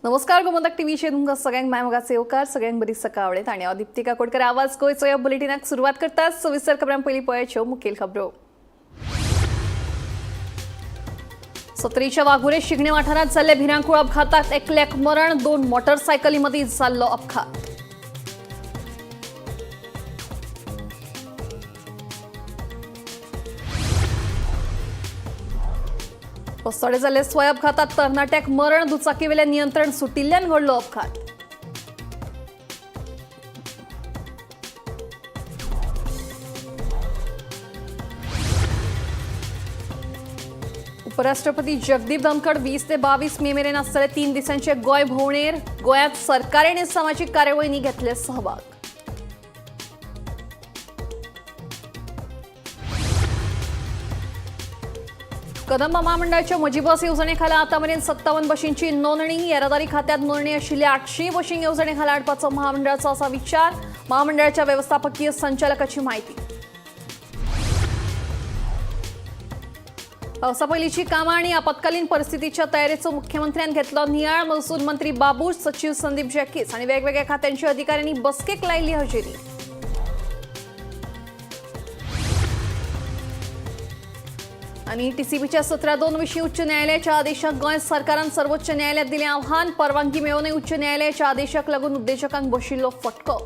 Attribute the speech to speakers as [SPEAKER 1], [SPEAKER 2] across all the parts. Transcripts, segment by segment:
[SPEAKER 1] नमस्कार, गोमंतक टीव्हीचेर तुमकां सगळ्यांक माय मोगाचे येवकार. सगळ्यांक बरी सकाळ आनी हांव दीप्ती काकोडकर. आवाज गोंयचो ह्या बुलेटिनाक सुरवात करता. सविस्तर खबरां पयलीं पळयाच्यो मुखेल खबरो. सत्तरीच्या वाघुरे शिगणे वाठारांत जाल्ल्या भिरांकूळ अपघातात एकल्याक मरण, 2 मोटरसायकली मदीं जाल्लो अपघात. बस्तोडे जाल्ले स्वय अपघातात तरणाट्याक मरण, दुचाकीवेलें नियंत्रण सुटिल्ल्यान घडलो अपघात. उपराष्ट्रपती जगदीप धनखड 20 ते 22 मे मेरेन आसतले 3 दिसांचे गोंय भोंवडेर. गोंयांत सरकारी आनी सामाजीक कार्यावळींनी घेतले सहभाग. कदंब महामंडळाच्या म्हजी बस येवजणे खाला आतामेरेन 57 बशींची नोंदणी. येरादारी खात्यात नोंदणी आशिल्ल्या 800 बशींक येवजणे खाला हाडपाचो महामंडळाचो असा विचार. महामंडळाच्या व्यवस्थापकीय संचालकाची माहिती. पावसा पयलींची कामां आनी आपत्कालीन परिस्थितीच्या तयारेचो मुख्यमंत्र्यान घेतलो नियाळ. महसूल मंत्री बाबूश, सचिव संदीप जॅकीस आनी वेगवेगळ्या खात्यांच्या अधिकाऱ्यांनी बसकेक लायिल्ली हजेरी. आणि टीसीपीच्या 17(2) विशीं उच्च न्यायालयाच्या आदेशाक गोंय सरकारान सर्वोच्च न्यायालयात दिलें आव्हान. परवानगी मेळोवनय उच्च न्यायालयाच्या आदेशाक लागून उद्देजकांक बशिल्लो फटको.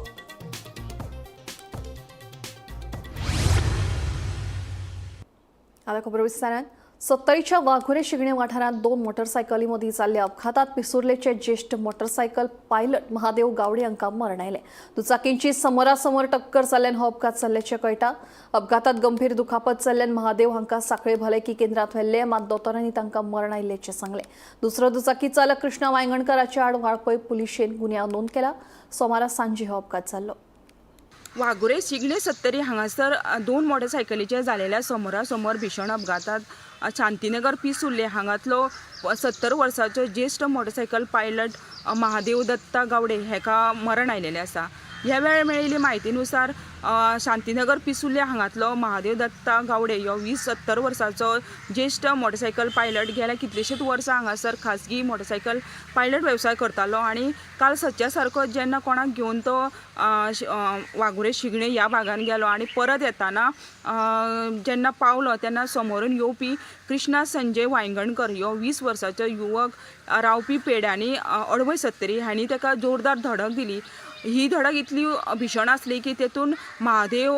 [SPEAKER 1] आता खबर विस्तारान. सत्तरीच्या वाघुरे शिगणे वाठारांत 2 मोटरसायकली मदीं जाल्ल्या अपघातात पिसुर्लेचे ज्येष्ठ मोटरसायकल पायलट महादेव गावडे हांकां मरण आयलें. दुचाकींची समोरासमोर टक्कर जाल्ल्यान हो अपघात जाल्ल्याचें कळटा. अपघातात गंभीर दुखापत जाल्ल्यान महादेव हांकां सांखळे भलायकी केंद्रात व्हेल्ले, मात दोतोरांनी तांकां मरण आयिल्ल्याचें सांगलें. दुसरो दुचाकी चालक कृष्णा वायंगणकराच्या आड वाळपय पुलिशेन गुन्यांव नोंद केला. सोमारा सांजे हो अपघात जाल्लो.
[SPEAKER 2] वाघुरे शिगणे सत्तरी हांगासर 2 मोटरसायकलीचेर जालेल्या समोरासमोर भीषण अपघातात शांतीनगर पिसुर्ले हांगातलो 70 वर्साचो ज्येश्ठ मोटरसायकल पायलट महादेव दत्ता गावडे हेका मरण आयलेलें आसा. ह्या वेळार मेळिल्ली म्हायतीनुसार शांतीनगर पिसुर्ले हांगातलो महादेव दत्ता गावडे ह्यो 70 वर्साचो ज्येश्ठ मोटरसायकल पायलट गेल्या कितलेशेच वर्सां हांगासर खाजगी मोटरसायकल पायलट वेवसाय करतालो आनी काल सदच्या सारको जेन्ना कोणाक घेवन तो वाघुरे शिगणे ह्या भागान गेलो आनी परत येताना जेन्ना पावलो तेन्ना समोरून येवपी कृष्णा संजय वायंगणकर ह्यो 20 वर्साचो युवक रावपी पेड्यांनी अडवय सत्तरी हांणी ताका जोरदार धडक दिली. ही धडक इतली भीषण आसली की तेतून महादेव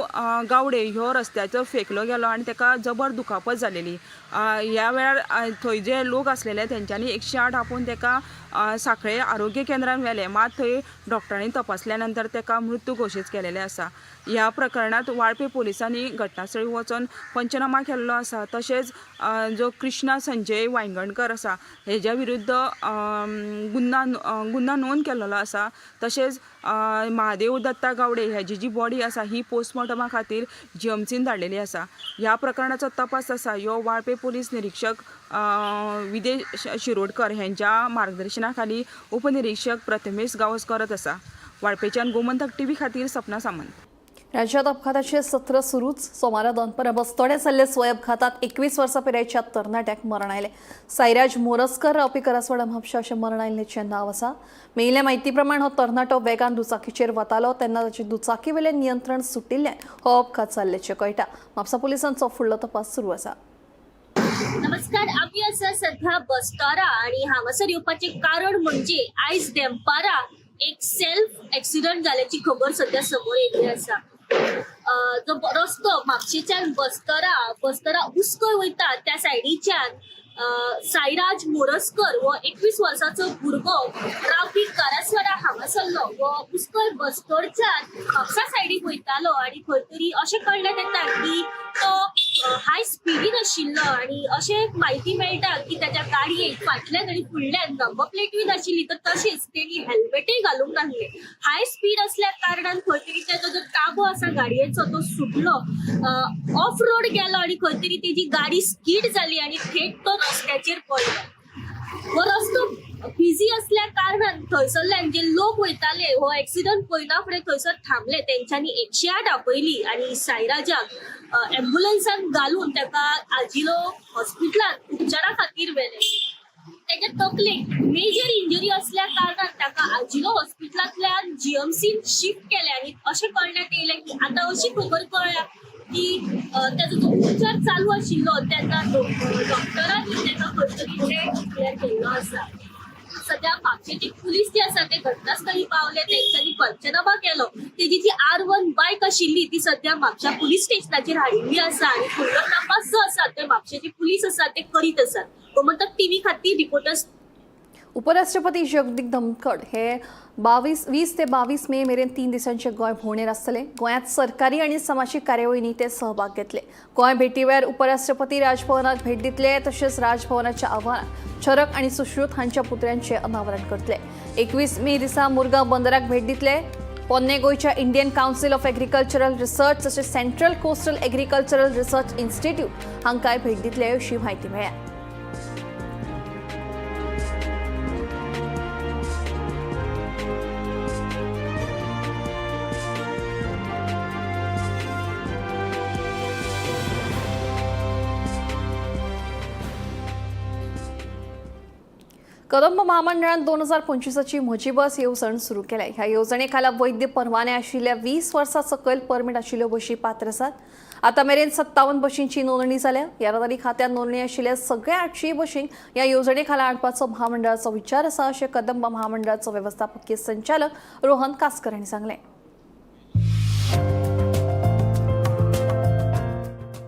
[SPEAKER 2] गावडे ह्यो रस्त्याचो फेकलो गेलो आनी ताका जबर दुखापत जालेली. ह्या वेळार थंय जे लोक आसलेले तेंच्यांनी 108 आपोवन ताका सांखळे आरोग्य केंद्रान व्हेलें, मात थंय डॉक्टरांनी तपासल्या नंतर ताका मृत्यू घोशीत केलेलें आसा. ह्या प्रकरणांत वाळपे पोलिसांनी घटनास्थळी वचोन पंचनामा केल्लो आसा. तशेंच जो कृष्णा संजय वायंगणकर आसा हेज्या विरुद्ध गुन्हा नोंद केल्लो आसा. तशेंच महादेव दत्ता गावडे हेजी जी बॉडी आसा ही पोस्टमॉर्टमा खातीर जीएमसीन धाडलेली आसा. ह्या प्रकरणाचो तपास आसा ह्यो वाळपे पोलीस निरीक्षक विदेश शिरोडकर हेंच्या मार्गदर्शना खाली उपनिरीक्षक प्रथमेश गांवस करत आसा. वाळपेच्यान गोमंतक टीव्ही खातीर सपना सामंत.
[SPEAKER 1] राज्यात अपघाताचे सत्र सुरूच. सोमारा दनपरां बस्तोड्या जाल्ले स्वय अपघातात 21 वर्सां पिरायेच्या तरणाट्याक मरण आयलें. साईराज मोरजकर रावपी करासवाडा म्हापशा अशें मरण आयिल्ल्याचें नांव आसा. मेळिल्ल्या म्हायती प्रमाण हो तरणाटो वेगान दुचाकीचेर वतालो तेन्ना ताचे दुचाकीवेलें नियंत्रण सुटिल्ल्यान हो अपघात जाल्ल्याचें कळटा. म्हापसा पुलिसांचो फुडलो तपास सुरू आसा.
[SPEAKER 3] नमस्कार, आमी आसा सध्या बस्तोरा आणि हांगासर येवपाचें कारण म्हणजे आयज देंपारा एक सेल्फ एक्सिडंट जाल्याची खबर सध्या समोर येयल्ली आसा. जो रस्तो म्हापशेच्यान बस्तोरा बस्तोरा उसकय वयता त्या सायडीच्यान साईराज मोरजकर हो 21 वर्साचो भुरगो रावपी करासवाडा हांगासरलो हो उसकय बस्तोरच्यान म्हापसा सायडीक वयतालो आणि खंय तरी अशें कळण्यात येता की तो हाय स्पिडीन आशिल्लो आणि अशें एक म्हायती मेळटा की ताच्या गाडयेक फाटल्यान आनी फुडल्यान नंबर प्लेटूय नाशिल्ली, तर तशेंच तेणी हेल्मेटूय घालूंक नासलें. हाय स्पीड असल्या कारणान खंय तरी ताचो जो ताबो आसा गाडयेचो तो सुटलो, ऑफ रोड गेलो आणि खंय तरी तेजी गाडी स्कीड जाली आणि थेट तो रस्त्याचेर पडलो. हो रस्तो बिझी असल्या कारणान थंयसरल्यान जे लोक वयताले हो एक्सिडंट पळयना फुडें थंयसर थांबले, तेंच्यांनी 108 आपयली आणि साईराजाक एम्ब्युलन्सान घालून ताका आजिलो हॉस्पिटलान उपचारा खातीर व्हेले. तेच्या तकलेक मेजर इंजरी असल्या कारणान ताका आजिलो हॉस्पिटलांतल्यान जीएमसीन शिफ्ट केलें आनी अशें कळण्यात येयलें की आतां अशी खबर कळ्ळ्या की ताजो जो उपचार चालू आशिल्लो तेन्ना डॉक्टरांनी ताका खंय तरी डेथ डिक्लेअर केल्लो आसा. सध्या म्हापशेचे पुलीस जे आसा ते घटनास्थळी पावले, तेंच्यांनी पंचनामा केलो. तेजी जी R1 बायक आशिल्ली ती सध्या म्हापशा पुलीस स्टेशनाचेर हाडिल्ली आसा आनी फुडलो तपास जो आसा ते म्हापशेचे पुलीस आसा ते करीत आसात. गोमंतक टीव्ही खातीर रिपोर्टर्स.
[SPEAKER 1] उपराष्ट्रपती जगदीप धनखड हे 20 ते 22 मे मेरेन 3 दिसांचे गोंय भोंवडेर आसतले. गोंयांत सरकारी आनी समाजीक कार्यावळींनी ते सहभाग घेतले. गोंय भेटी वेळार उपराष्ट्रपती राजभवनाक भेट दितले, तशेंच राजभवनाच्या आव्हानाक चरक आनी सुश्रुत हांच्या पुतळ्यांचें अनावरण करतले. 21 मे दिसा मुरगांव बंदराक भेट दितले. पोन्ने गोंयच्या Indian Council of Agricultural Research तशेंच Central Coastal Agricultural Research Institute हांकांय भेट दितले अशी म्हायती मेळ्ळ्या. कदंब महामंडळान 2025ची म्हजी बस येवजण सुरू केल्या. ह्या येवजणे खाला वैद्य परवाने आशिल्ल्या 20 वर्सां सकयल परमीट आशिल्ल्यो बशी पात्र आसात. आतां मेरेन 57 बशींची नोंदणी जाल्या. येरादारी खात्यात नोंदणी आशिल्ल्या सगळ्या 800 बशींक ह्या येवजणे खाला हाडपाचो महामंडळाचो विचार आसा अशें कदंब महामंडळाचो वेवस्थापकीय संचालक रोहन कासकर हांणी सांगलें.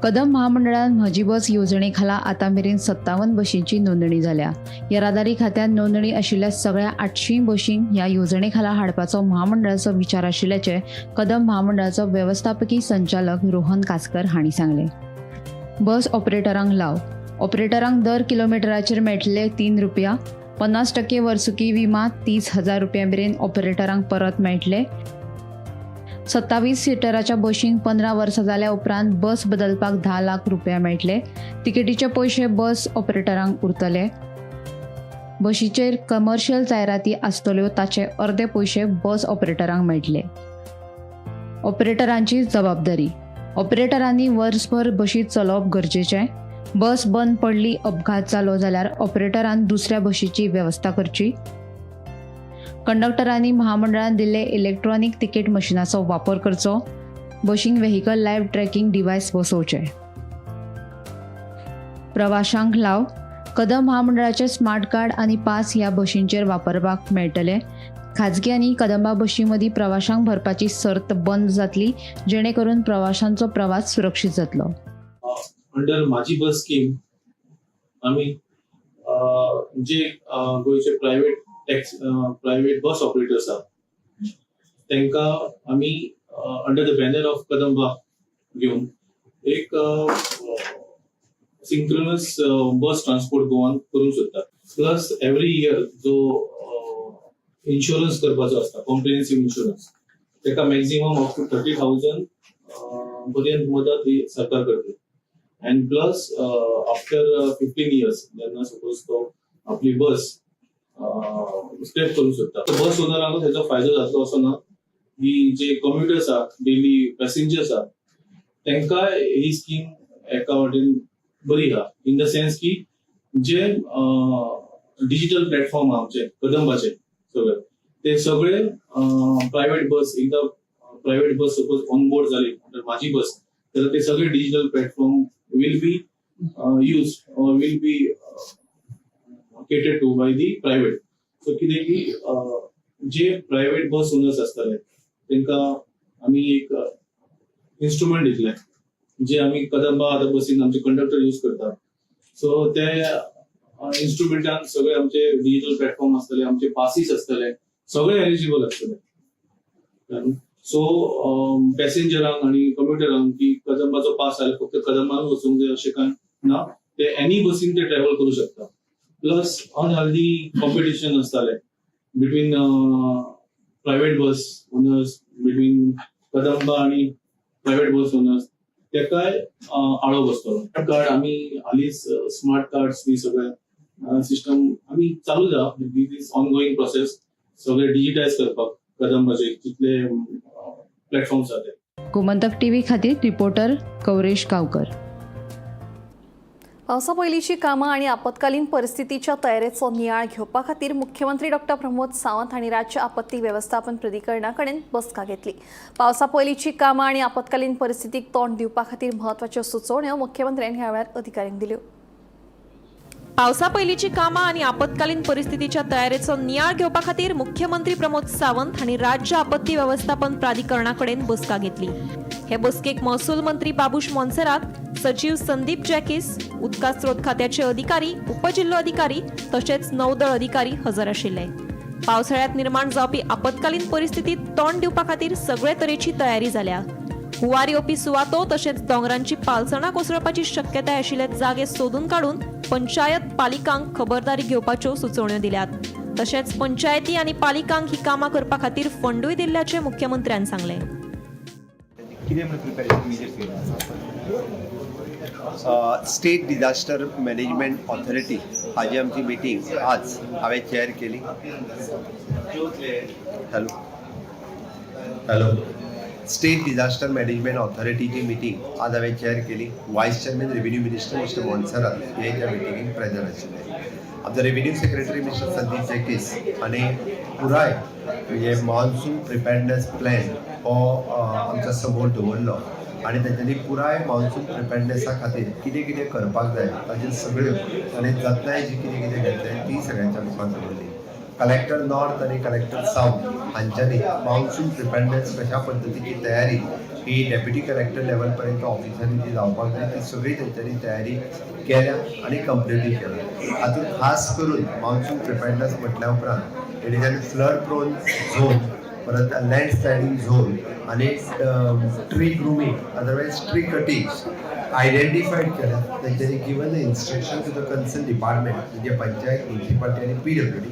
[SPEAKER 4] कदंब महामंडळान म्हजी बस येवजणेखाला आतां मेरेन 57 बशींची नोंदणी जाल्या. येरादारी खात्यान नोंदणी आशिल्ल्या सगळ्या 800 बशींक ह्या येवजणेखाला हाडपाचो महामंडळाचो विचार आशिल्ल्याचें कदंब महामंडळाचो वेवस्थापकी संचालक रोहन कासकर हांणी सांगलें. बस ऑपरेटरांक लाव. ऑपरेटरांक दर किलोमिटराचेर मेळटले 3 रुपया. 50% वर्सुकी विमा 30,000 रुपया मेरेन ऑपरेटरांक परत मेळटले. 27 सिटराच्या बशींक 15 वर्सां जाल्या उपरांत बस बदलपाक 10 लाख रुपया मेळटले. तिकेटीचे पयशे बस ऑपरेटरांक उरतले. बशीचेर कमर्शियल जायराती आसतल्यो ताचे अर्दे पयशे बस ऑपरेटरांक मेळटले. ऑपरेटरांची जबाबदारी. ऑपरेटरांनी वर्सभर बशी चलोवप गरजेचें. बस बंद पडली, अपघात जालो जाल्यार ऑपरेटरान दुसऱ्या बशीची वेवस्था करची. कंडक्टरांनी महामंडळान दिल्ले इलेक्ट्रॉनिक तिकेट मशिनाचो वापर करचो. बशींक व्हेकल लायव्ह ट्रॅकिंग डिव्हायस बसोवचें. प्रवाशांक लाव. कदंब महामंडळाचे स्मार्ट कार्ड आनी पास ह्या बशींचेर वापरपाक मेळटले. खाजगी आनी कदंबा बशी मदीं प्रवाशांक भरपाची सर्त बंद जातली, जेणे करून प्रवाशांचो प्रवास सुरक्षीत जातलो.
[SPEAKER 5] अंडर माझी बस स्कीम आमी जे गोंयचे private tax private bus operators आसा तांकां आमी under the banner of Kadamba घेवन एक सिंक्रोनस बस ट्रान्सपोर्ट गोवान करूंक सोदतात. प्लस एवरी इयर जो इन्शुरन्स करपाचो आसता, कॉम्प्रिहेन्सीव इन्शुरन्स, ताका मॅक्झिमम अप टू 30,000 पर्यंत मदत ही सरकार करता. And plus after 15 years जेन्ना सपोज तो आपली बस स्क्रॅप करूंक सोदता, तर बस ओनरांक तेजो फायदो जातलो असो ना की जे कम्युटर्स आहा, डेली पॅसेंजर्स आहा, तांकां ही स्कीम एका वाटेन बरी आहा, इन the sense की जे डिजिटल प्लॅटफॉर्म आहा आमचे कदंबाचे सगळे, ते सगळे प्रायव्हेट बस, एकदा private bus suppose on board जाली under माझी बस तर ते सगळे digital platform will be use will be catered to by the private. So कितें की जे प्रायव्हेट बस ओनर्स आसतले तांकां आमी एक इन्स्ट्रुमेंट दितले, जे आमी कदंबा आतां बसीन आमचे कंडक्टर यूज करतात. सो ते इन्स्ट्रुमेंटान सगळे आमचे डिजिटल प्लॅटफॉर्म आसतले, आमचे पासीस आसतले, सगळे एलिजिबल आसतले. सो पॅसेंजरांक आनी कम्युटरांक की कदंबाचो पास जाल्यार फक्त कदंबान वचूंक जाय अशें कांय ना, ते एनी बसीन ते ट्रॅव्हल करूं शकता. प्लस अनहेल्दी कॉम्पिटिशन आसतालें between private bus owners, between Kadamba आणि प्रायव्हेट बस ओनर्स, तेकाय आळो बसतलो. कार्ड आमी हालींच स्मार्ट कार्ड्स बी सगळे सिस्टम आमी चालू जा, this on going process, सगळे डिजिटायज करपाक कदंबाचे जितले प्लॅटफॉर्म्स आहा ते.
[SPEAKER 4] गोमंतक टीव्ही खातीर रिपोर्टर कवरेश गांवकर.
[SPEAKER 1] पावसा पयलींची कामां आनी आपत्कालीन परिस्थितीच्या तयारेचो नियाळ घेवपा खातीर मुख्यमंत्री डॉक्टर प्रमोद सावंत हांणी राज्य आपत्ती वेवस्थापन प्राधिकरणा कडेन बसका घेतली. पावसा पयलींची कामां आनी आपत्कालीन परिस्थितीक तोंड दिवपा खातीर म्हत्वाच्यो सुचोवण्यो मुख्यमंत्र्यान ह्या वेळार अधिकाऱ्यांक दिल्यो.
[SPEAKER 6] पावसा पयलींची कामां आनी आपत्कालीन परिस्थितीच्या तयारेचो नियाळ घेवपा खातीर मुख्यमंत्री प्रमोद सावंत हांणी राज्य आपत्ती वेवस्थापन प्राधिकरणा कडेन बसका घेतली. हे बसकेक महसूल मंत्री बाबूश मोन्सेरात, सचीव संदीप जॅकीस, उदका स्रोत खात्याचे अधिकारी, उपजिल्लोधिकारी तशेंच नौदळ अधिकारी हजर आशिल्ले. पावसाळ्यात निर्माण जावपी आपत्कालीन परिस्थितीत तोंड दिवपा खातीर सगळे तरेची तयारी जाल्या. हुंवार येवपी सुवातो तशेंच दोंगरांची पालसणां कोसळपाची शक्यताय आशिल्ले जागे सोदून काडून पंचायत पालिकांक खबरदारी घेवपाच्यो सुचोवण्यो दिल्यात. तशेंच पंचायती आनी पालिकांक ही कामां करपा खातीर फंडूय दिल्ल्याचें मुख्यमंत्र्यान सांगलें.
[SPEAKER 7] कितें म्हणून प्रिपरेशन मेजर्स घेतला?
[SPEAKER 8] स्टेट डिझास्टर मॅनेजमेंट ऑथॉरिटी हाजी आमची मिटींग आज हांवें चेअर केली. Hello, hello. State disaster management ऑथॉरिटीची meeting आज हांवें चेअर केली. Vice chairman, revenue minister Mister Monserrate हे त्या मिटिंगेक प्रेझेंट आशिल्ले. आमचो revenue secretary mister Sandeep Jacques आनी पुराय म्हणजे मॉन्सून प्रिपेर्डनेस प्लॅन हो आमच्या समोर दवरलो आनी तेंच्यांनी पुराय मॉन्सून प्रिपेर्डनेसा खातीर कितें कितें करपाक जाय ताचेर सगळ्यो आनी जतनाय जी कितें कितें घेतले ती सगळ्यांच्या मुखार दवरली. कलेक्टर नॉर्थ आनी कलेक्टर साऊथ हांच्यांनी मॉन्सून प्रिपेर्डनेस कशा पद्दतीची तयारी ही डेप्युटी कलेक्टर लेवल पर्यंत ऑफिसरांनी जी जावपाक जाय ती सगळी तेंच्यांनी तयारी केल्या आनी कंप्लिटूय केल्या. हातूंत खास करून मॉन्सून प्रिपेर्डनेस म्हटल्या उपरांत it is an flood prone zone, परत लँड स्लायडींग झोन आनी tree grooming, otherwise tree cutting identified केल्या. तेंच्यांनी given the instruction to the concern department, म्हणजे पंचायत, म्युनिसिपालिटी आनी पीडब्ल्यूडी,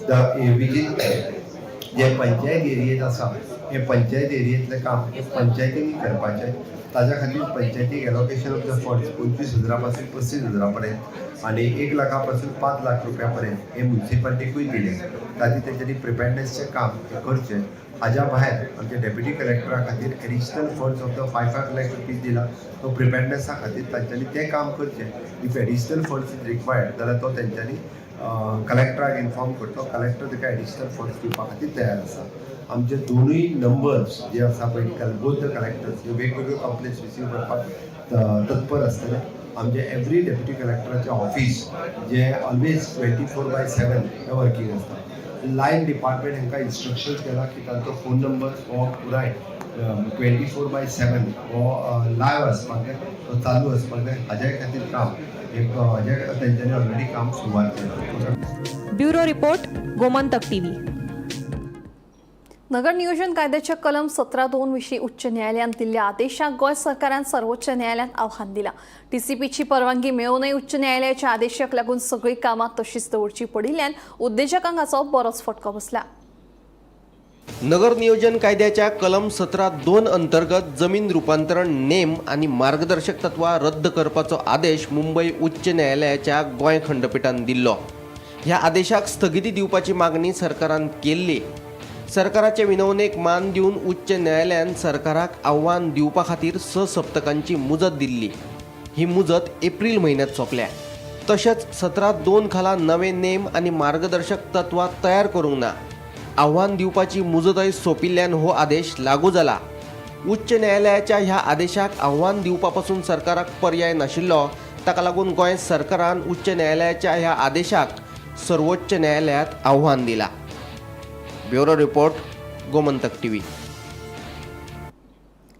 [SPEAKER 8] the within जे पंचायत एरियेत आसा हे पंचायत एरियेंतलें काम हे पंचायतींनी करपाचें. ताज्या खातीर पंचायतीक एलोकेशन ऑफ the funds 25 हजरा पासून 35 हजरा पर्यंत आनी 1 लाखा पासून 5 लाख रुपया पर्यंत हे म्युनिसिपालिटीकूय दिले. ताजी तेंच्यांनी प्रिपेर्डनेसचें काम हें करचें. हाज्या भायर आमच्या डेप्युटी कलेक्टरा खातीर additional funds of the 5-5 lakh rupees दिला. तो प्रिपेर्डनेसा खातीर तांच्यांनी तें काम करचें. If additional funds is required जाल्यार तो तेंच्यांनी कलेक्टराक इन्फॉर्म करचो. कलेक्टर ताका एडिशनल फंड्स दिवपा खातीर तयार आसा. आमचे दोनूय नंबर्स जे आसा पळय, बोथ the collectors, हे वेगवेगळ्यो कंप्लेन्स रिसीव करपाक तत्पर आसतले. आमचे एवरी डेप्युटी कलेक्टराचे ऑफीस जे ऑलवेज 24/7 हे वर्कींग आसता. लायन डिपार्टमेंट हांकां इन्स्ट्रक्शन्स केला की तांचो फोन नंबर हो पुराय 24/7 हो लायव्ह आसपाक जाय, तो चालू आसपाक जाय. हाज्या खातीर काम एक हाज्या तेंच्यांनी ऑलरेडी काम सुरवात केलां.
[SPEAKER 6] Bureau report, Gomantak TV.
[SPEAKER 1] नगर नियोजन कायद्याच्या कलम 17(2) विशीं उच्च न्यायालयान दिल्ल्या आदेशाक गोंय सरकारान सर्वोच्च न्यायालयांत आव्हान दिलां. टीसीपीची परवानगी मेळूनय उच्च न्यायालयाच्या आदेशाक लागून सगळीं कामां तशीच दवरची पडिल्ल्यान उद्देजकांक हाचो बरोच फटको बसला.
[SPEAKER 9] नगर नियोजन कायद्याच्या कलम 17(2) अंतर्गत जमीन रुपांतरण नेम आणि मार्गदर्शक तत्वां रद्द करपाचो आदेश मुंबय उच्च न्यायालयाच्या गोंय खंडपिठान दिल्लो. ह्या आदेशाक स्थगिती दिवपाची मागणी सरकारान केल्ली. सरकाराचे विनवणेक मान दिवन उच्च न्यायालयान सरकाराक आव्हान दिवपा खातीर 6 सप्तकांची मुजत दिल्ली. ही मुजत एप्रील म्हयन्यात सोंपल्या. तशेंच 17(2) खाला नवे नेम आनी मार्गदर्शक तत्वां तयार करूंक ना. आव्हान दिवपाची मुजतय सोंपिल्ल्यान हो आदेश लागू जाला. उच्च न्यायालयाच्या ह्या आदेशाक आव्हान दिवपा पसून सरकाराक पर्याय नाशिल्लो. ताका लागून गोंय सरकारान उच्च न्यायालयाच्या ह्या आदेशाक सर्वोच्च न्यायालयात आव्हान दिला. Bureau report, Gomantak TV.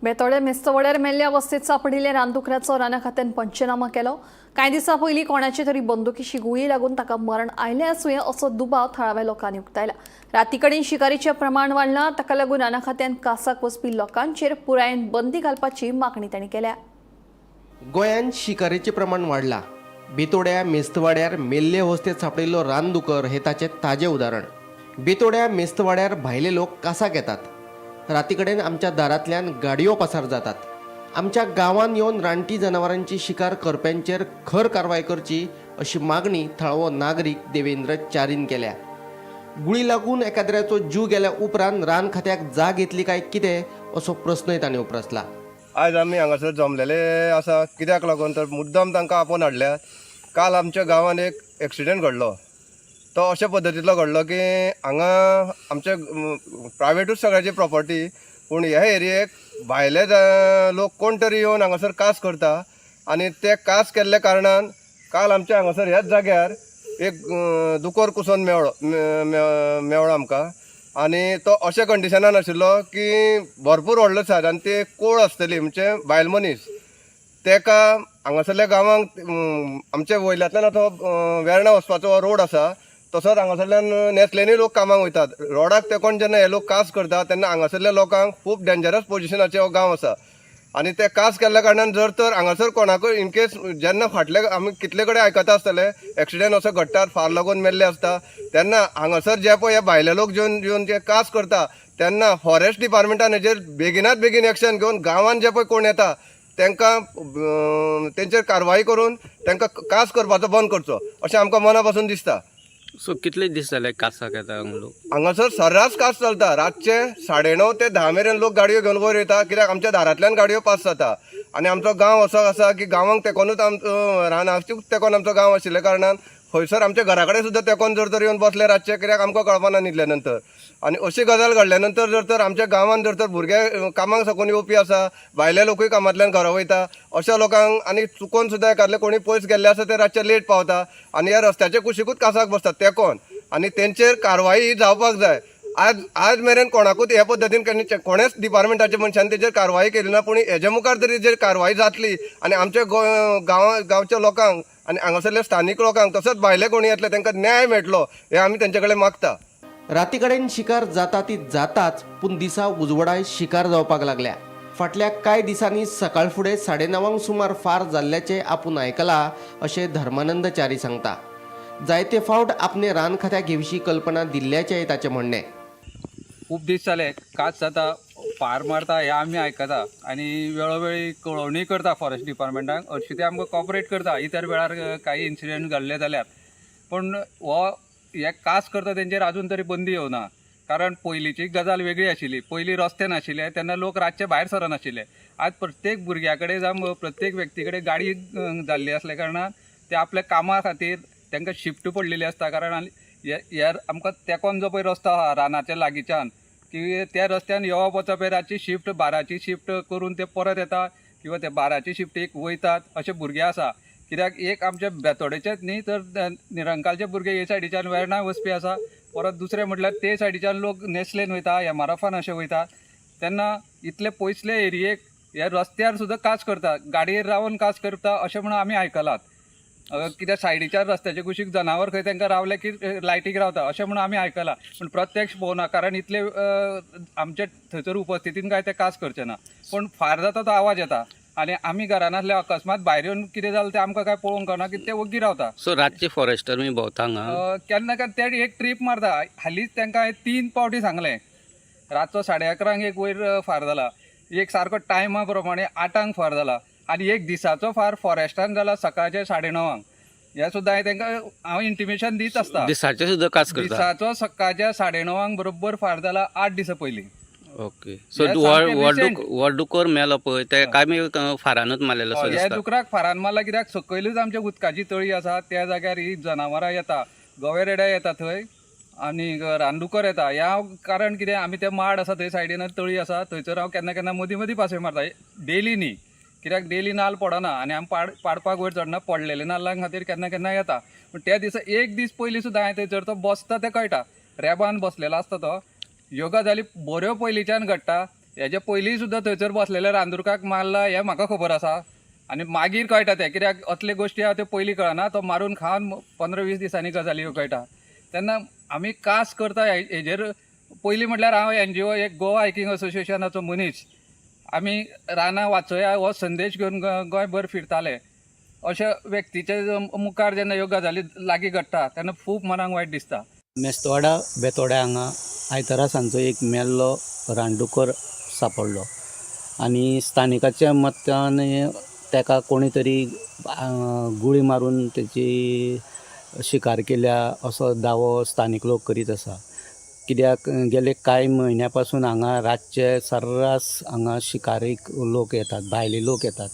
[SPEAKER 1] Betorde मेस्तवाड्यार मेल्ल्या अवस्थेत सापडिल्ल्या रानदुकराचो राना खात्यान पंचनामा केलो. कांय दिसां पयलीं कोणाचे तरी बंदुकीची गुळी लागून ताका मरण आयलें आसुये असो दुबाव थळाव्या लोकांनी उक्तायला. राती कडेन शिकारीचें प्रमाण वाडलां. ताका लागून राना खात्यान कासाक वचपी लोकांचेर पुरायेन बंदी घालपाची मागणी तांणी केल्या.
[SPEAKER 9] गोंयांत शिकारेचें प्रमाण वाडलां. बेतोड्या मेस्तवाड्यार मेल्ले अवस्थेत सांपडिल्लो रानदुकर हे ताचें ताजें उदाहरण. बेतोड्या मेस्तवाड्यार भायले लोक कासाक येतात. राती कडेन आमच्या दारांतल्यान गाडयो पासार जातात. आमच्या गांवांत येवन रानटी जनावरांची शिकार करप्यांचेर खर कारवाय करची अशी मागणी थळावो नागरीक देवेंद्र च्यारीन केल्या. गुळी लागून एकाद्र्याचो जीव गेल्या उपरांत रान खात्याक जाग येतली काय कितें असो प्रस्नय ताणें उप्रासला.
[SPEAKER 8] आयज आमी हांगासर जमलेले आसा. कित्याक लागून तर मुद्दम तांकां आपोवन हाडल्यात. काल आमच्या गांवांत एक एक्सिडंट घडलो. तो अशा पद्दतींतलो घडलो की हांगा आमच्या प्रायवेटूच सगळ्याची प्रॉपर्टी, पूण ह्या एरियेक भायले लोक कोण तरी येवन हांगासर कास करता आनी ते कास केल्ल्या कारणान काल आमच्या हांगासर ह्याच जाग्यार एक दुकोर कुसोन मेवळो मेवळो आमकां. आनी तो अशा कंडिशनान आशिल्लो की भरपूर व्हडलो सायज आनी ते कोळ आसतली, म्हणजे बायल मनीस. तेका हांगासरल्या गांवांक आमच्या वयल्यांतल्यान आतां वेर्णा वचपाचो रोड आसा, तसोच हांगासरल्यान नेसलेनी लोक कामाक वयतात. रोडाक तेकोन जेन्ना हे लोक कास करता तेन्ना हांगासरल्या लोकांक खूब डेंजरस पोजिशनाचे हो गांव आसा. आनी ते कास केल्ल्या कारणान जर तर हांगासर कोणाकूय इनकेस जेन्ना फाटले आमी कितले कडेन आयकता आसतले एक्सिडंट असो घडटात, फार लागून मेल्ले आसता, तेन्ना हांगासर जे पळय हे भायले लोक जेवन येवन जे कास करता तेन्ना फॉरेस्ट डिपार्टमेंटान हेजेर बेगिनात बेगीन एक्शन घेवन गांवांत जे पळय कोण येता तांकां तेंचेर कारवाई करून तांकां कास करपाचो बंद करचो अशें आमकां मना पासून दिसता.
[SPEAKER 10] सो कितले दीस जाले कासाक येता हांगा लोक?
[SPEAKER 8] हांगासर सर्रास कास चलता. रातचे 9:30 ते 10 मेरेन लोक गाडयो घेवन वयर वयता, कित्याक आमच्या दारांतल्यान गाडयो पास जाता. आनी आमचो गांव असो आसा की गांवांक तेकोनूच आमचो रानाक तेकोन आमचो गांव आशिल्ल्या कारणान खंयसर आमच्या घरा कडेन सुद्दां तेकोन जर तर येवन बसले रातचे, कित्याक आमकां कळपाना न्हिदल्या नंतर. आनी अशी गजाल घडल्या नंतर जर तर आमच्या गांवांत जर तर भुरगे कामाक साकून येवपी आसा, भायले लोकूय कामांतल्यान घरा वयता, अशा लोकांक आनी चुकोन सुद्दां एकादले कोणी पयस गेल्ले आसा ते रातचे लेट पावता आनी ह्या रस्त्याच्या कुशिकूच कासाक बसतात तेकोन, आनी तेंचेर कारवाई ही जावपाक जाय. आज आज मेरेन कोणाकूच ह्या पद्दतीन केन्ना कोणेच डिपार्टमेंटाच्या मनशान तेजेर कारवाई केली ना, पूण हेज्या मुखार तरी तेजेर कारवाई जातली आनी आमच्या गांवच्या लोकांक आनी हांगासरल्या स्थानीक लोकांक तसोच भायले कोणी येतले तांकां न्याय मेळटलो हें आमी तेंचे कडेन मागता.
[SPEAKER 9] राती कडेन शिकार जाता ती जाताच, पूण दिसा उजवडाय शिकार जावपाक लागल्या. फाटल्या कांय दिसांनी सकाळ फुडें 9:30 सुमार फार जाल्ल्याचें आपूण आयकलां अशें धर्मानंद च्यारी सांगता. जायते फावट आपणे रान खात्याक हे विशीं कल्पना दिल्ल्याचेंय ताचें म्हणणें.
[SPEAKER 11] खूब दीस जाले कास जाता, फार मारता हें आमी आयकता आनी वेळोवेळी कळोवणी करता फॉरेस्ट डिपार्टमेंटाक. हरशीं ते आमकां कॉपरेट करता इतर वेळार काही इन्सिडंट घडले जाल्यार, पूण हो हे कास करता तेंचेर आजून तरी बंदी येवना. कारण पयलींची गजाल वेगळी आशिल्ली. पयलीं रस्ते नाशिल्ले तेन्ना लोक रातचे भायर सरनाशिल्ले. आज प्रत्येक भुरग्या कडेन जावं प्रत्येक व्यक्ती कडेन गाडी जाल्ली आसल्या कारणान ते आपल्या कामा खातीर तांकां शिफ्ट पडलेली आसता. कारण ह्या आमकां तेकोन जो पळय रस्तो आहा रानाच्या लागींच्यान की त्या रस्त्यान येवप वचप हे रातची शिफ्ट 12ची शिफ्ट करून ते परत येता किंवा ते 12ची शिफ्टीक वयतात अशे भुरगे आसा. कित्याक एक आमच्या बेतोडेचेच न्ही तर निरंकालचे भुरगे हे सायडीच्यान वेर्णा वचपी आसा, परत दुसरें म्हटल्यार ते सायडीच्यान लोक नेसलेन वयता, एमआरएफान अशे वयता. तेन्ना इतले पयसले एरियेक ह्या रस्त्यार सुद्दां कास करता, गाडयेर रावन कास करता अशें म्हणून आमी आयकलात. कित्याक सायडीच्या रस्त्याच्या कुशीक जनावर खंय तांकां रावले की लायटीक रावता अशें म्हणून आमी आयकलां, पूण प्रत्यक्ष पळोवना. कारण इतले आमचे थंयसर उपस्थितीन काय ते कास करचे ना, पूण फार जाता तो आवाज येता आनी आमी घरान आसले अकस्मात भायर येवन कितें जालें तें आमकां काय पळोवंक कळना की ते वग्गी रावता.
[SPEAKER 10] सो रातचे फॉरेस्टर मी भोंवता हांगा?
[SPEAKER 11] केन्ना केन्ना ते एक ट्रीप मारता. हालींच तांकां हांवें 3 पावटी सांगलें. रातचो 11:30 एक वयर फार जाला, एक सारको टायमा प्रमाणे 8 फार जाला आनी एक दिसाचो फार फॉरेस्टान जाला सकाळचे 9:30. हे सुद्दां हांवें तांकां हांव इंटिमेशन दीत आसता.
[SPEAKER 10] दिसाचे सुद्दां कास करता?
[SPEAKER 11] दिसाचो सकाळच्या 9:30 बरोबर फार जाला 8 दिसां पयलीं.
[SPEAKER 10] ओके, सो
[SPEAKER 11] हे सामकें recent.
[SPEAKER 10] हो दुकोर मेलो पळय ते काय मी फारानूच मारलेलो असो
[SPEAKER 11] ह्या
[SPEAKER 10] दिसता.
[SPEAKER 11] दुकराक फारान मारला कित्याक सकयलूच आमच्या उदकाची तळी आसा त्या जाग्यार ही जनावरां येता, गवे रेडे येता थंय आनी रानदुकर येता. ह्या कारण कितें आमी ते माड आसा थंय सायडीन तळी आसा थंयसर हांव केन्ना केन्ना मदीं मदीं पासय मारता, डेली न्ही कित्याक डेली नाल्ल पडना आनी आमी पाडपाक वयर चडना, पडलेले नाल्लां खातीर केन्ना केन्ना येता. पूण त्या दिसा एक दीस पयलीं सुद्दां हांवें थंयसर तो बसता तें कळटा, रेबान बसलेलो आसता तो. ह्यो गजाली बऱ्यो पयलींच्यान घडटा. हेजे पयलीं सुद्दां थंयसर बसलेल्या रानदुरकाक मारला हें म्हाका खबर आसा आनी मागीर कळटा तें, कित्याक असले गोश्टी आहा त्यो पयलीं कळना, तो मारून खावन 15-20 दिसांनी गजाली ह्यो कळटा. तेन्ना आमी कास करता हेजेर पयलीं म्हटल्यार हांव एनजीओ एक गोवा हायकींग असोसिएशनाचो मनीस, आमी रानां वाचोया हो संदेश घेवन गोंयभर फिरताले. अशा व्यक्तीच्या मुखार जेन्ना ह्यो गजाली लागीं घडटा तेन्ना खूब मनाक वायट दिसता.
[SPEAKER 12] मेस्तवाडा बेतोड्या हांगा आयतारा सांजचो एक मेल्लो रानडुकर सांपडलो आनी स्थानिकाच्या मत्तान ताका कोणी तरी गुळी मारून तेची शिकार केल्या असो दावो स्थानीक लोक करीत आसा. कित्याक गेले कांय म्हयन्या पासून हांगा रातचे सर्रास हांगा शिकारीक लोक येतात, भायले लोक येतात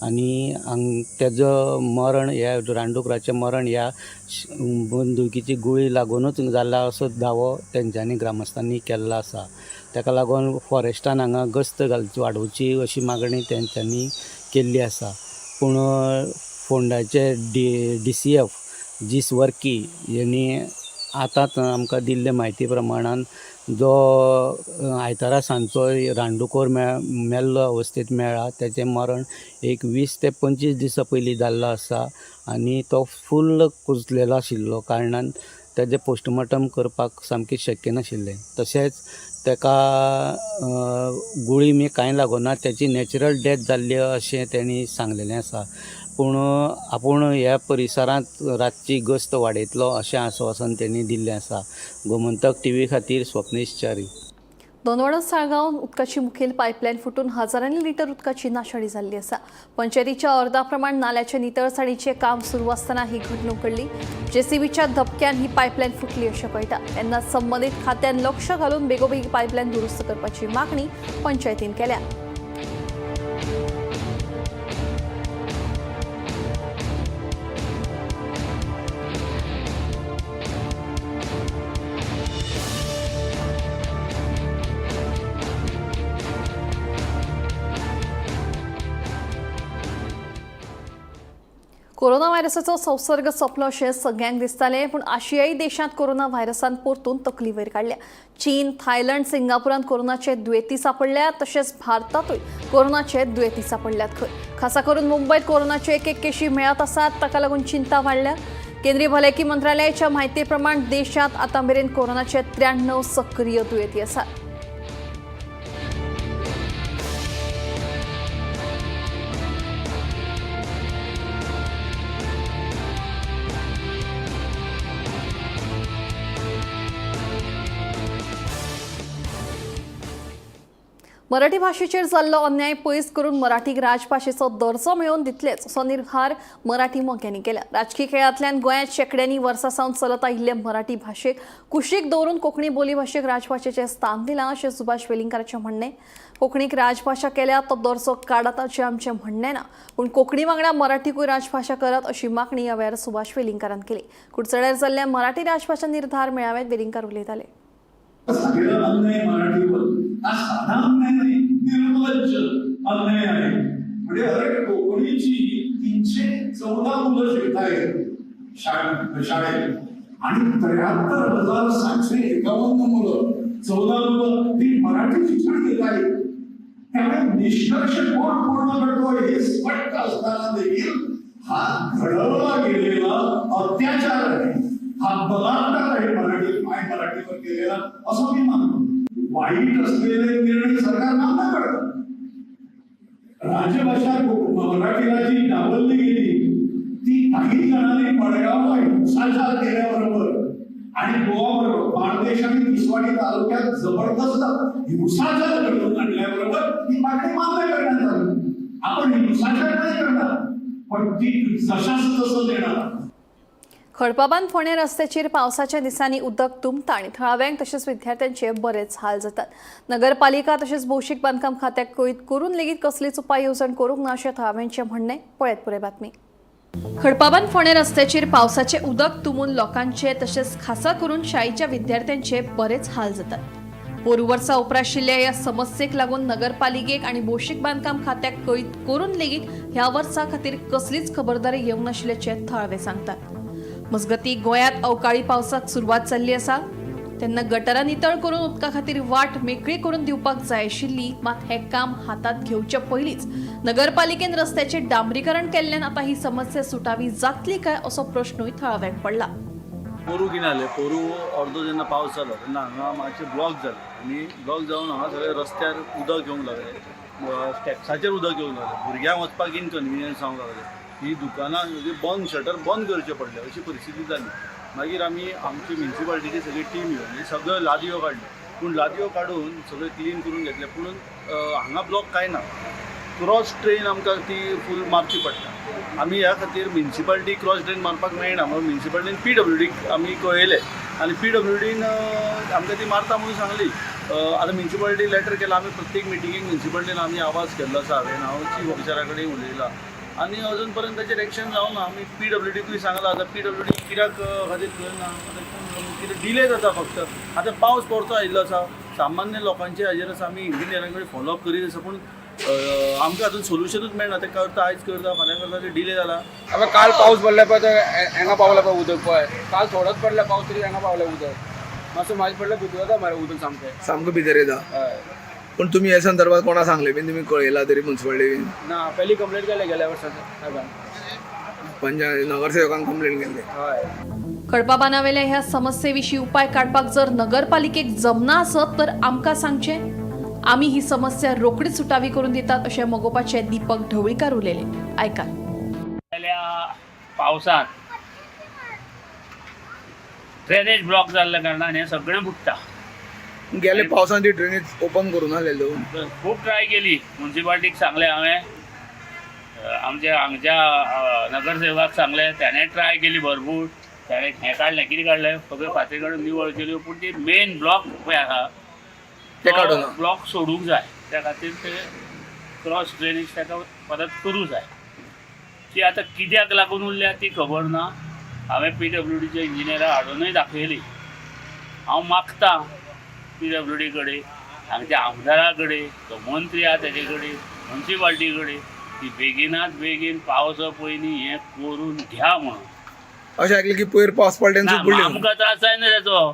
[SPEAKER 12] आनी हांग तेजो मरण, ह्या रानडुकराचें मरण ह्या बंदुकीची गुळी लागुनूच जाला असो दावो तेंच्यांनी ग्रामस्थांनी केल्लो आसा. ताका लागून फॉरेस्टान हांगा गस्त घालची वाडोवची अशी मागणी तेंच्यांनी केल्ली आसा. पूण फोंडाचे DCF जीस वर्की हेणी आतांच आमकां दिल्ले म्हायती प्रमाणान जो आयतारा सांजचो रानडुकोर मेल्लो अवस्थेंत मेळ्ळा तेचें मरण एक 20 ते 25 दिसां पयलीं जाल्लो आसा आनी तो फुल्ल कुजलेलो आशिल्लो कारणान तेजें पोस्टमॉर्टम करपाक सामकें शक्य नाशिल्लें. तशेंच तेका गुळी बी कांय लागूना, तेची नॅचरल डॅथ जाल्ली अशें तेणी सांगलेलें आसा. पूण आपूण ह्या परिसरांत रातची गस्त वाडयतलो अशें आस्वासन तेणी दिल्लें आसा. गोमंतक टीव्ही खातीर स्वप्नेश च्यारी.
[SPEAKER 1] दोनवाडो साळगांव उदकाची मुखेल पायपलायन फुटून हजारांनी लिटर उदकाची नाशाडी जाल्ली आसा. पंचायतीच्या अर्दा प्रमाण नाल्याचे नितळसाणीचें काम सुरू आसतना ही घडणूक घडली. जेसीबीच्या धपक्यान ही पायपलायन फुटली अशें कळटा. तेन्ना संबंदीत खात्यान लक्ष घालून बेगोबेग पायपलायन दुरुस्त करपाची मागणी पंचायतीन केल्या. कोरोना व्हायरसाचो संसर्ग सोंपलो अशें सगळ्यांक दिसतालें, पूण आशियाई देशांत कोरोना व्हायरसान परतून तकली वयर काडल्या. चीन, थायलंड, सिंगापुरांत कोरोनाचे दुयेंती सापडल्यात, तशेंच भारतांतूय कोरोनाचे दुयेंती सापडल्यात खंय. खासा करून मुंबयत कोरोनाच्यो एक एक केशी मेळत आसात, ताका लागून चिंता वाडल्या. केंद्रीय भलायकी मंत्रालयाच्या म्हायती प्रमाण देशांत आतां मेरेन कोरोनाचे 93 सक्रीय दुयेंती आसात. मराठी भाषेचेर जाल्लो अन्याय पयस करून मराठीक राजभाशेचो दर्जो मेळोवन दितलेच असो निर्धार मराठी मोग्यांनी केला. राजकी खेळांतल्यान गोंयांत शेंकड्यांनी वर्सां सावन चलत आयिल्ले मराठी भाशेक कुशीक दवरून कोंकणी बोली भाशेक राजभाशेचें स्थान दिलां अशें सुभाष वेलिंगकाराचें म्हणणें. कोंकणीक राजभाशा केल्या तो दर्जो काडात अशें आमचें म्हणणें ना, पूण कोंकणी वांगडा मराठीकूय राजभाशा करात अशी मागणी ह्या वेळार सुभाष वेलिंगकारान केली. कुडचड्यार जाल्ल्या मराठी राजभाशा निर्धार मेळाव्यात वेलिंगकार उलयताले.
[SPEAKER 13] अन्याय मराठीवर हा साधा अन्याय नाही, निर्लज्ज अन्याय आहे. म्हणजे अरे कोकणीची 314 मुलं शिकतायत शाळेत आणि 73,751 मुलं, 14 मुलं ही मराठी शिक्षण घेत आहेत. त्यामुळे निष्कर्ष कोण पूर्ण करतोय हे स्पष्ट असताना देखील हा घडवला गेलेला अत्याचार आहे, हा बलात्कार आहे मराठी माय मराठीवर केलेला असं मी मानतो. वाईट असलेले निर्णय सरकार मान्य करतं. राजभाषा मराठीला जी डावलली गेली ती काही जणांनी मडगावला हिंसाचार केल्याबरोबर आणि गोवा बरोबर बाणदेश आणि तिसवाडी तालुक्यात जबरदस्त हिंसाचार घडवून आणल्याबरोबर ही मागणी मान्य करण्यात आली. आपण हिंसाचार नाही करणार, पण ती जशास तसं देणार.
[SPEAKER 1] खडपाबांद फोंडें रस्त्याचेर पावसाच्या दिसांनी उदक तुंबता आनी थळाव्यांक तशेंच विद्यार्थ्यांचे बरेच हाल जातात. नगरपालिका तशेंच भौशीक बांदकाम खात्याक कळीत करून लेगीत कसलीच उपाय येवजण करूंक ना अशें थळाव्यांचें म्हणणें. पळयत पुराय बातमी. खडपाबांद फोंडें रस्त्याचेर पावसाचें उदक तुंबून लोकांचे तशेंच खासा करून शाळेच्या विद्यार्थ्यांचे बरेच हाल जातात. पोरू वर्सा उपराशिल्ल्या ह्या समस्येक लागून नगरपालिकेक आनी भौशीक बांदकाम खात्याक कळीत करून लेगीत ह्या वर्सा खातीर कसलीच खबरदारी घेवंक नाशिल्ल्याचें थळावे सांगतात. मजगती गोंयांत अवकाळी पावसाक सुरवात जाल्ली आसा तेन्ना गटरां नितळ करून उदका खातीर वाट मेकळी करून दिवपाक जाय आशिल्ली, मात हें काम हातांत घेवचे पयलींच नगरपालिकेन रस्त्याचें डांबरीकरण केल्ल्यान आतां ही समस्या सुटावी जातली काय असो प्रश्नूय थळाव्यांक पडला.
[SPEAKER 14] पोरू कितें जालें, पोरू अर्दो जेन्ना पावस जालो तेन्ना हांगा मातशें ब्लॉक जालें आनी ब्लॉक जावन हांगा सगळे रस्त्यार उदक येवंक लागलें, स्टेप्साचेर उदक येवंक लागलें, भुरग्यांक वचपाक इनकन्विनियन्स जावंक लागलें. ही दुकानां बंद, शटर बंद करचें पडलें अशी परिस्थिती जाली. मागीर आमी आमची म्युनिसिपालिटीची सगळी टीम येवन सगळ्यो लादयो काडल्यो, पूण लादयो काडून सगळें क्लीन करून घेतलें, पूण हांगा ब्लॉक कांय ना. क्रॉस ड्रेन आमकां ती फूल मारची पडटा. आमी ह्या खातीर म्युनिसिपालिटी क्रॉस ड्रेन मारपाक मेळना म्हणून म्युनिसिपालिटीन PWD आमी कळयलें. आनी पी डब्ल्यू डीन आमकां ती मारता म्हणून सांगली. आतां म्युनिसिपालिटी लेटर केला आमी, प्रत्येक मिटिंगेक म्युनिसिपालिटीन आमी आवाज केल्लो आसा. हांवें, हांव चीफ ऑफिसरा कडेन उलयलां आनी अजून पर्यंत ताचेर एक्शन जावना. आमी पी डब्ल्यू डीकूय सांगलां. आतां पी डब्ल्यू डी कित्याक खातीर करना, आतां कितें डिले जाता फक्त. आतां पावस परतो आयिल्लो आसा, सामान्य लोकांचे हाजेर आसा. आमी इंजिनियरां कडेन फॉलोअप करीत आसा, पूण आमकां अजून सोल्युशनूच मेळना. ते करता, आयज करता, फाल्यां करता, ते डिले जाला.
[SPEAKER 11] आतां काल पावस पडले पळय, ते हांगा पावला पळय उदक पळय. काल थोडोच पडला पावस तरी हांगा पावलें उदक. मातसो म्हाजे पडल्यार भितर वता मरे उदक सामकें.
[SPEAKER 15] सामकें भितर येता.
[SPEAKER 11] हय.
[SPEAKER 15] पूण तुमी हे संदर्भात कोणा सांगले बीन, तुमी कळयला तरी मुन्सिपालिटी बीन?
[SPEAKER 11] ना, पयली कंप्लेंट केले गेल्या वर्सा सायबान.
[SPEAKER 15] पंचायत नगरसेवकांक कंप्लेन केल्ले?
[SPEAKER 11] हय.
[SPEAKER 1] खडपा बांदावेल्या ह्या समस्येविशीं उपाय काडपाक जर नगरपालिकेक जमना आसत तर आमकां सांगचें, आमी ही समस्या रोखडीच सुटावी करून दितात अशें मगोपाचे दीपक ढवळीकार उलयले. आयकात.
[SPEAKER 10] जाल्या पावसांत ड्रेनेज ब्लॉक जाल्ल्या कारणान हें सगळें बुडटा.
[SPEAKER 15] गेले पावसान ती ड्रेनेज ओपन करूं नासलेलो?
[SPEAKER 10] खूब ट्राय केली, मुन्सिपाल्टीक सांगलें हांवें, आमच्या हांगच्या नगरसेवकाक सांगलें, त्याणें ट्राय केली भरपूर. ताणें हें काडलें, कितें काडलें, सगळ्यो फातरी काडून निवळ केल्यो, पूण ती मेन ब्लॉक पळय आसा
[SPEAKER 15] ते काडूं ना.
[SPEAKER 10] ब्लॉक सोडूंक जाय. त्या खातीर ते क्रॉस ड्रेनेज ताका परत करूं जाय. ती आतां कित्याक लागून उरल्या ती खबर ना. हांवें पी डब्ल्यू डीच्या इंजिनियराक हाडूनय दाखयली. हांव मागतां पी डब्ल्यू डी कडेन, हांगच्या आमदारा कडेन, तो मंत्री आहा तेजे कडेन, मुन्सिपाल्टी कडेन, की बेगिनात बेगीन पावसा पयलीं हें करून घ्या म्हणून.
[SPEAKER 15] अशें आयकलें की पयर पावस पडटा
[SPEAKER 10] ना,
[SPEAKER 15] तेन्ना बुडले.
[SPEAKER 10] आमकां त्रास जायना तेचो.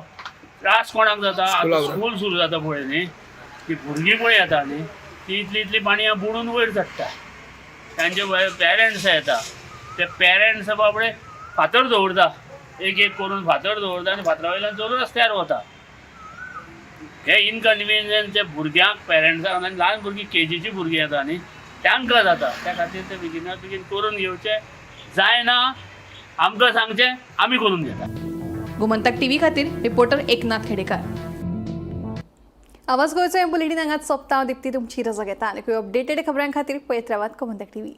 [SPEAKER 10] त्रास कोणाक जाता आतां?
[SPEAKER 15] स्कुलाक.
[SPEAKER 10] स्कूल सुरू जाता पळय न्ही, ती भुरगीं पळय येता न्ही, ती इतली इतली पाणयां बुडून वयर चडटा. तांचे पेरंट्स येता, ते पेरंट्स बाबडे फातर दवरता, एक एक करून फातर दवरता आनी फातरा वयल्यान चलून रस्त्यार वता. हे इनकन्विनियन्स ते भुरग्यांक, पेरंट्सांक आनी ल्हान भुरगीं, केजीची भुरगीं येता न्ही, तांकां जाता. त्या खातीर ते बेगिनात बेगीन करून घेवचें. जायना आमकां सांगचें, आमी करून घेता.
[SPEAKER 1] गोमंतक टीव्ही खातीर रिपोर्टर एकनाथ खेडेकार. आवाज गोंयचो हे बुलेटीन हांगाच सोंपता. हांव दीप्ती तुमची रजा घेता. आनी अपडेटेड खबरां खातीर पळयत रावात गोमंतक टीव्ही.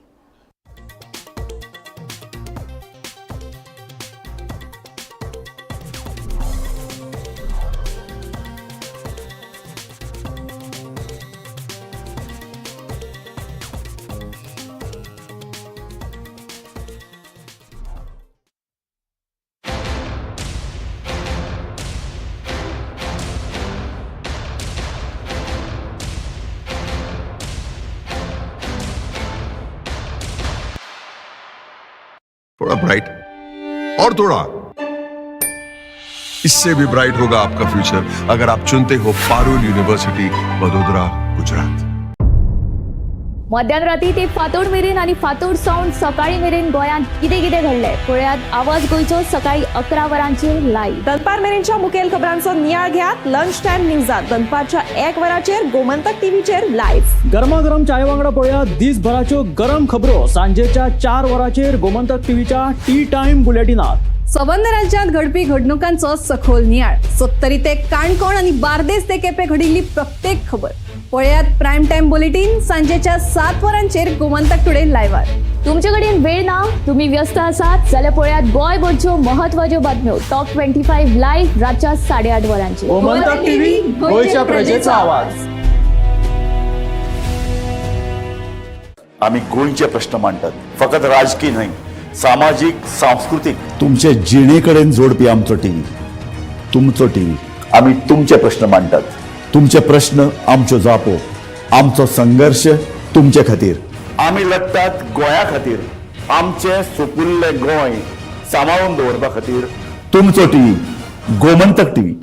[SPEAKER 13] थोड़ा ब्राइट और थोड़ा इससे भी ब्राइट होगा आपका फ्यूचर, अगर आप चुनते हो पारुल यूनिवर्सिटी, वडोदरा, गुजरात.
[SPEAKER 3] मध्यान राती ते फांतोड मेरेन आनी फांतोड सावन सकाळी मेरेन गोंयांत कितें कितें घडलें पळयात आवाज गोंयचो सकाळी 11 वरांचेर लायव्ह.
[SPEAKER 6] दनपार मेरेनच्या मुखेल खबरांचो नियाळ घेयात लंच टायम न्यूजात दनपारच्या 1 वराचेर गोमंतक टीव्हीचेर लायव्ह.
[SPEAKER 16] गरमागरम चाय वांगडा पळया दिसभराच्यो गरम खबरो सांजेच्या 4 वरांचेर गोमंतक टीव्हीच्या टी टायम बुलेटिनात.
[SPEAKER 1] सबंद राज्यांत घडपी घडणुकांचो सखोल नियाळ, सत्तरी ते काणकोण आनी बार्देस ते केपें घडिल्ली प्रत्येक खबर पळयात प्रायम टायम बुलेटीन सांजेच्या 7 वरांचेर गोमंतक टुडे लायव्हार.
[SPEAKER 3] तुमचे कडेन वेळ ना, तुम्ही व्यस्त आसात जाल्यार पळयात गोंयभरच्यो महत्वाच्यो बातम्यो टॉप 25 लायव्ह रातच्या 8:30 वरांचेर.
[SPEAKER 16] गोमंतक टीव्ही, गोंयच्या प्रजेचा आवाज.
[SPEAKER 17] आम्ही गोंयचे प्रश्न मांडटात, फकत राजकीय न्हय, सामाजीक, सांस्कृतीक, तुमचे जिणेकडेन जोडपी आमचो टीव्ही, तुमचो टीव्ही. आम्ही तुमचे प्रश्न मांडटात, तुमचे प्रश्न आमच्यो जापो, आमचो संघर्श तुमचे खातीर. आमी लढटात गोंया खातीर, आमचें सुपुल्लें गोंय सांबाळून दवरपा खातीर. तुमचो टीव्ही, गोमंतक टीव्ही.